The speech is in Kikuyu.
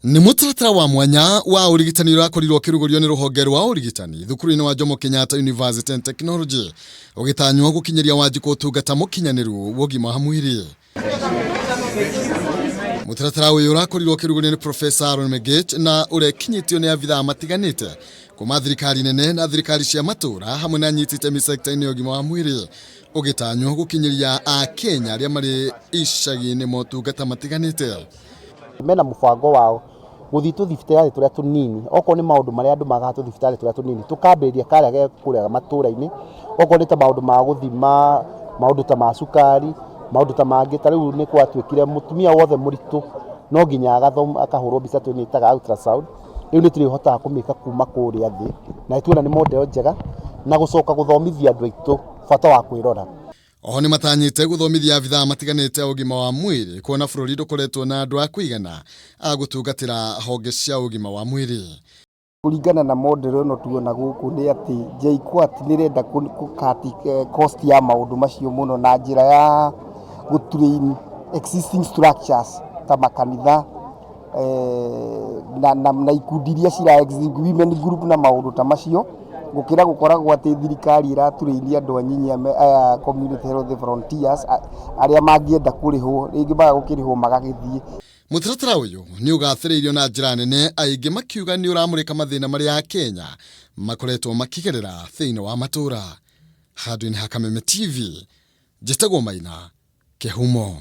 Nĩ mũtaratara wa mwanya wa ũrigitani ũrakorirwo ũkĩrugũrio nĩ rũhonge rwa ũrigitani thukuru-inĩ wa Jomo Kenyatta University and Technology, ũgĩtanywo gũkinyĩria Wanjikũ ũtungata mũkinyanĩru wa ũgima wa mwĩrĩ. Mũtaratara ũyũ ũrakorirwo ũkĩrugũrio nĩ Professor Aaron Megech na ũrekinyĩtio nĩ abithaa matiganĩte kuma thirikari nene na thirikari cia matũra hamwe na anyiti itemi sekta-inĩ ya ũgima wa mwĩrĩ, ũgĩtanywo gũkinyĩria Akenya arĩa marĩ icagi-inĩ motungata matiganĩte. Mena mũbango wao gũthiĩ tũthibitarĩ tũrĩa tũnini, okorwo nĩ maũndũ marĩa andũ magaga tũthibitarĩ tũrĩa tũnini, tũkambĩrĩria karĩa ge kũrĩa matũra-inĩ, okorwo nĩ ta maũndũ ma gũthima, maũndũ ta ma cukari, maũndũ ta mangĩ, ta rĩu nĩ gwatuĩkire mũtumia wothe mũritũ no nginya akahũrwo mbica tũmĩtaga ultrasound, rĩu nĩ tũrĩhotaga kũmĩka kuma kũrĩa thĩ, na nĩ tuona nĩ model njega, na gũcoka gũthomithia andũ aitũ bata wa kwĩrora. Oho nĩ matanyĩte gũthomithia abithaa matiganĩte a ũgima wa mwĩrĩ kuona bũrũri ndũkoretwo na andũ a kũigana a gũtungatĩra honge cia ũgima wa mwĩrĩ. Kũringana na model ĩno tuona gũkũ nĩ atĩ JKUAT nĩ ĩrenda kũ cut cost ya maũndũ macio mũno na njĩra ya gũ train existing structures ta makanitha na ikundi iria cira exist, women group na maũndũ ta macio, gũkĩra gũkoragwo atĩ thirikari ĩraturĩinia andũ anyinyi aya community health volunteers arĩa mangĩenda kũrĩhwo, rĩngĩ maga gũkĩrĩhwo magagĩthiĩ. Mũtaratara ũyũ nĩ ũgathĩrĩirio na njĩra nene, aingĩ makiuga nĩ ũramũrĩka mathĩna marĩa Akenya makoretwo makĩgerera thĩinĩ wa matũra. Handũ-inĩ ha Kameme TV, njĩtagwo Maina Kĩhumo.